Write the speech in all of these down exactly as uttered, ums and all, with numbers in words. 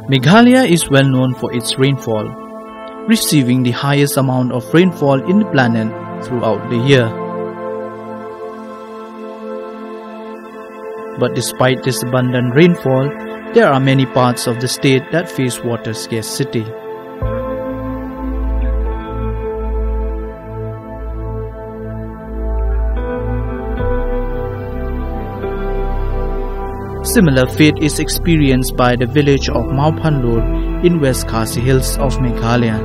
Meghalaya is well known for its rainfall, receiving the highest amount of rainfall in the planet throughout the year. But despite this abundant rainfall, there are many parts of the state that face water scarcity. Similar fate is experienced by the village of Mawphanlur in West Khasi Hills of Meghalaya.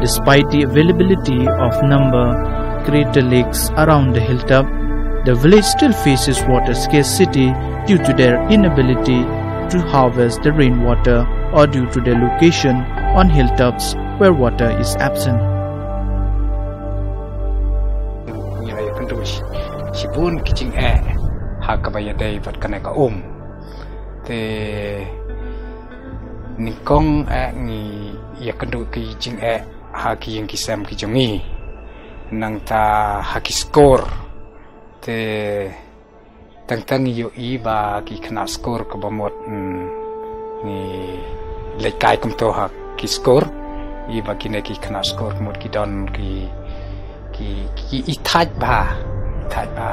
Despite the availability of number crater lakes around the hilltop, the village still faces water scarcity due to their inability to harvest the rainwater or due to their location on hilltops where water is absent. Ngi la ïakynduh shi, shibun ki jingeh ha kaba ïadei bad kane ka um. Te nyngkong eh ngi ïakynduh ki jingeh ha ki ïing ki sem ki jong ngi. Nangta ha ki skur. Te tang tang ngi ïohi ba ki khynnah skur kaba mut, mm, ngi leit kai kumto ha ki skur. Ïohi ba kine ki khynnah skur ka mut ki don ki, ki, ki i thait bha, i thait bha.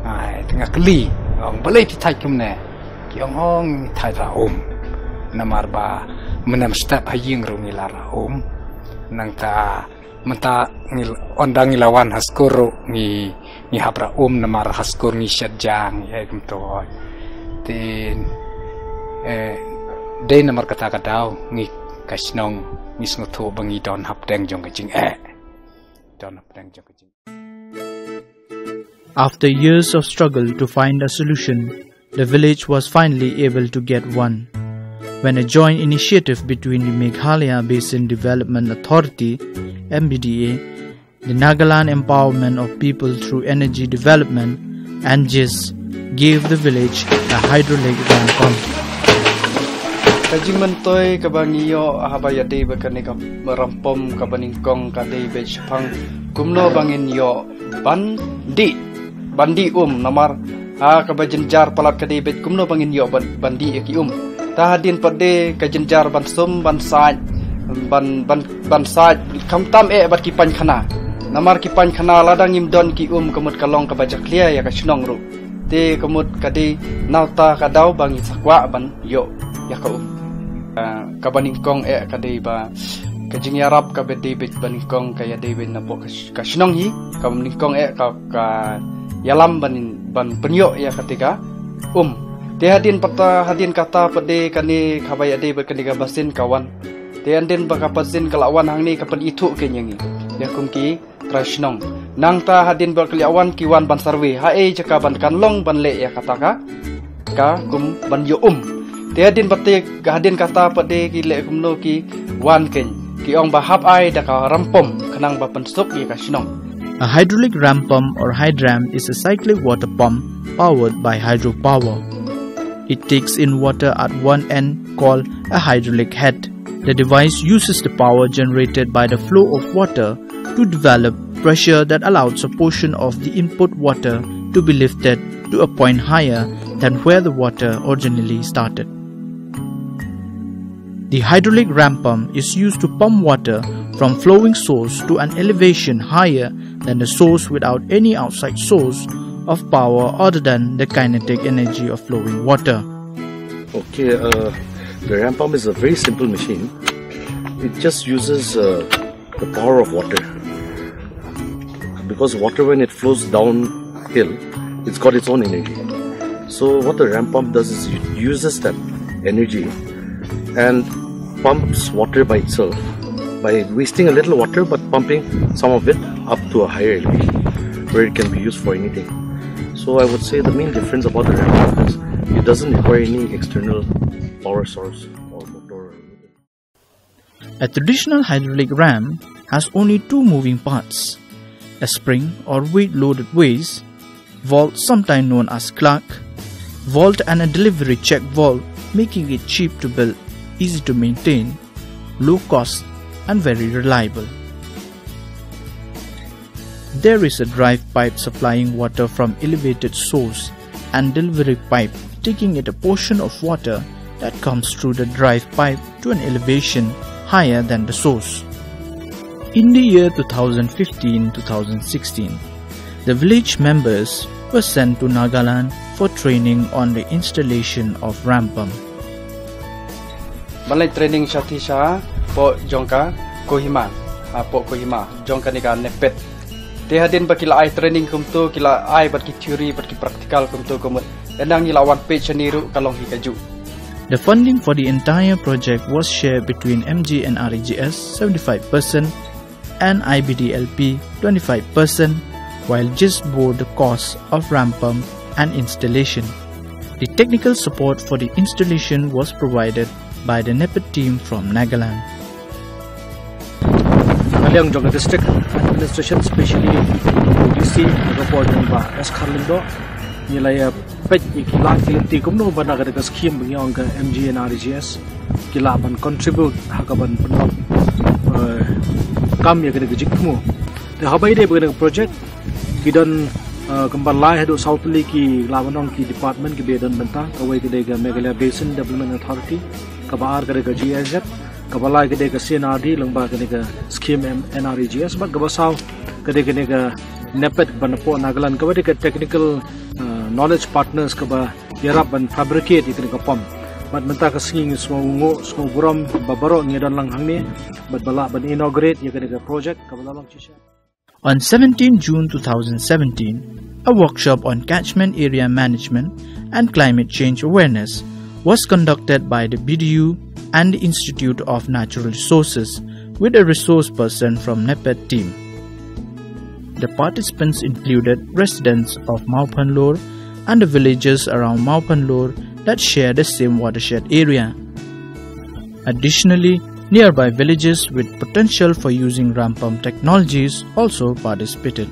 Ai, te nga kylli, ong balei phi thait kumne? Ki ong, ong i thait ra um. Namar ba mynne mynstep ha ïing ruh ngi la ra um. Nangta mynta ngi l-, ynda ngi la wan ha skur ruh ngi, ngi hap ra um namar ha skur ngi shet ja ngi eh kumto. Te, eh, dei namar kata ka daw ngi ka shnong ngi sngewthuh ba ngi don hapdeng jong ka jingeh. Don hapdeng jong ka jingeh. After years of struggle to find a solution, the village was finally able to get one when a joint initiative between the Meghalaya Basin Development Authority, M B D A, the Nagaland Empowerment of People Through Energy Development, and GIS, gave the village a hydraulic ram pump. Ka jingmyntoi kaba ngi ïoh haba ïadei bad kane ka ram pump kaba nyngkong ka dei beit shaphang kumno ba ngin ïoh ban dih, ban dih um namar ha kaba jynjar palat ka dei beit kumno ba ngin ïoh ban, ban dih ïa ki um. Te hadien pat de ka jynjar ban sum, ban sait, ban, ban, ban sait khamtam eh bad ki painkhana. Namar ki painkhana lada ngim don ki um ka mut ka long kaba jakhlia ïa ka shnong ruh. Te ka mut ka dei na uta ka daw ba ngi sa kwah ban ïoh ïa ka um. Ah, kaba nyngkong eh ka dei ba ka jingïarap kaba dei beit ba nyngkong ka ïadei beit napoh ka sh-, ka shnong hi, kaba nyngkong eh ka, ka ïalam ban, ban pynïoh ïa kata ka um. Te hadien pat, hadien kata pat de kane kaba ïadei beit kane ka basin ka wan. Te hadien ba ka basin ka la wan hangne ka pynithuh kein ïa ngi ïa kum ki trai shnong. Nangta hadien ba ki la wan ki wan ban survey ha ei jaka ban kan long ban leh ïa kata ka, ka kum ban ïoh um. Te hadien ba te, hadien kata pat de ki leh kumno ki wan kein, ki ong ba hap ai da ka ram pump khnang ba pynsuk ïa ka shnong. A hydraulic ram pump or hydram is a cyclic water pump powered by hydropower. It takes in water at one end called a hydraulic head. The device uses the power generated by the flow of water to develop pressure that allows a portion of the input water to be lifted to a point higher than where the water originally started. The hydraulic ram pump is used to pump water from flowing source to an elevation higher than the source without any outside source of power other than the kinetic energy of flowing water. Okay, uh, the ram pump is a very simple machine. It just uses, uh, the power of water. Because water, when it flows downhill, it's got its own energy. So what the ram pump does is it uses that energy and pumps water by itself by wasting a little water but pumping some of it up to a higher elevation where it can be used for anything. So I would say the main difference about the ram pump is it doesn't require any external power source or motor. A traditional hydraulic ram has only two moving parts, a spring or weight-loaded waist, vault, sometimes known as clock, vault, and a delivery check vault, making it cheap to build, easy to maintain, low cost, and very reliable. There is a drive pipe supplying water from elevated source and delivery pipe taking it a portion of water that comes through the drive pipe to an elevation higher than the source. In the year two thousand fifteen two thousand sixteen, the village members were sent to Nagaland for training on the installation of ramp pump. Ban leit training sha Tisha, hapoh jong ka Kohima, hapoh Kohima, jong kane ka NEPET. Te hadien ba ki la ai training kumto, ki la ai bad ki theory bad ki practical kumto kumto. Te nang ngi la wan peit shane ruh ka long hi kajuh. The funding for the entire project was shared between M G N R E G S seventy-five percent and I B D L P twenty-five percent, while JIS bore the cost of ramp pump and installation. The technical support for the installation was provided by the NEPET team from Nagaland. Ka liang jong ka district administration, specially D C, ka por jong Bah S Kharlyngdoh, ngi la ïa peit ïa ki lad ki lynti kumno ba na ka dei ka scheme ba ngi ong ka M G N R E G S ki lah ban contribute ha ka ban pynlong, eh, kam ïa ka dei ka jingthmu. Te haba ïadei bad ka dei ka project, ki don, eh, kumba lai haduh saw tylli ki, lah ban ong, ki department kiba ïadon bynta. Kawei ka dei ka Meghalaya Basin Development Authority, kaba ar ka dei ka G I Z, kaba lai ka dei ka C N R D lyngba kane ka scheme M-, N R E G S, bad kaba saw ka dei kane ka NEPET ba napoh Nagaland, kaba dei ka technical, eh, knowledge partners kaba ïarap ban fabricate ïa kane ka pump. Bad mynta ka sngi ngi sngewnguh, sngew burom ba baroh ngi don lang hangne bad ba lah ban inaugurate ïa kane ka project kaba la long shisha. On seventeenth June two thousand seventeen, a workshop on catchment area management and climate change awareness was conducted by the B D U and the Institute of Natural Resources with a resource person from NEPET team. The participants included residents of Mawphanlur and the villages around Mawphanlur that share the same watershed area. Additionally, nearby villages with potential for using ramp pump technologies also participated.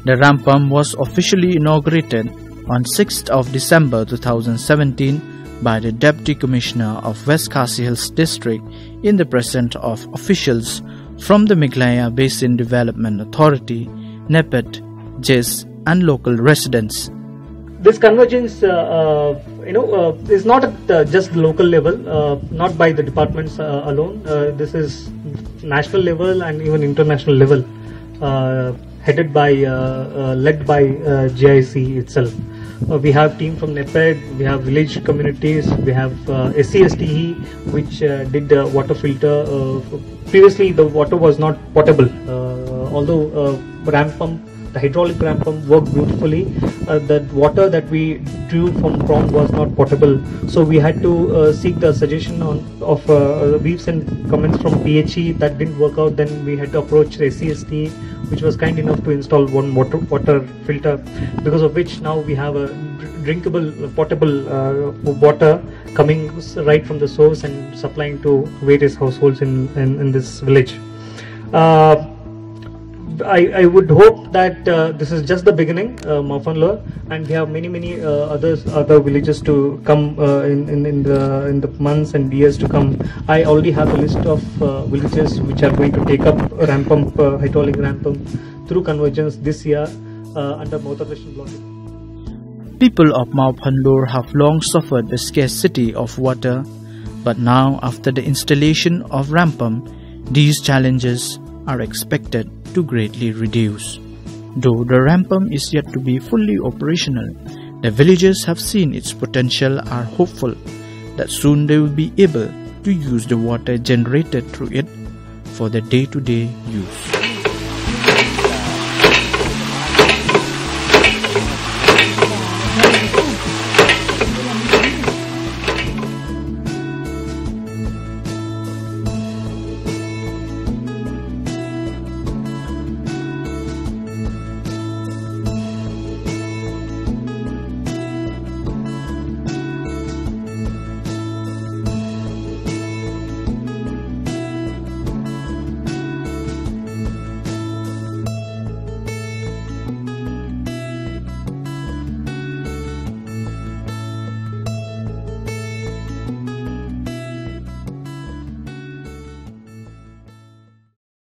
The ramp pump was officially inaugurated on sixth of December two thousand seventeen by the Deputy Commissioner of West Khasi Hills District in the presence of officials from the Meghalaya Basin Development Authority, NEPET, JIS, and local residents. This convergence, uh, uh, you know, uh, is not at, uh, just the local level, uh, not by the departments, uh, alone. Uh, this is national level and even international level, uh, headed by, uh, uh, led by, uh, G I C itself. Uh, we have team from NEPET, we have village communities, we have, uh, S C S T E, which, uh, did, uh, water filter. Uh, previously, the water was not potable, uh, although, uh, ramp pump, the hydraulic ramp pump worked beautifully. Uh, the water that we drew from ground was not potable, so we had to, uh, seek the suggestion on, of, uh, we've sent comments from P H E. That didn't work out. Then we had to approach the S C S T, which was kind enough to install one water, water filter, because of which now we have a dr-, drinkable, potable, uh, water coming s-, right from the source and supplying to various households in, in, in this village. Uh, I, I would hope that, uh, this is just the beginning, uh, Mawphanlur, and we have many, many, uh, others, other villages to come, uh, in, in, in the, in the months and years to come. I already have a list of, uh, villages which are going to take up ramp pump, uh, hydraulic ramp pump through convergence this year, uh, under Mawtawrishn block. People of Mawphanlur have long suffered the scarcity of water, but now, after the installation of ramp pump, these challenges are expected to greatly reduce. Though the ramp pump is yet to be fully operational, the villagers have seen its potential, are hopeful that soon they will be able to use the water generated through it for their day-to-day use.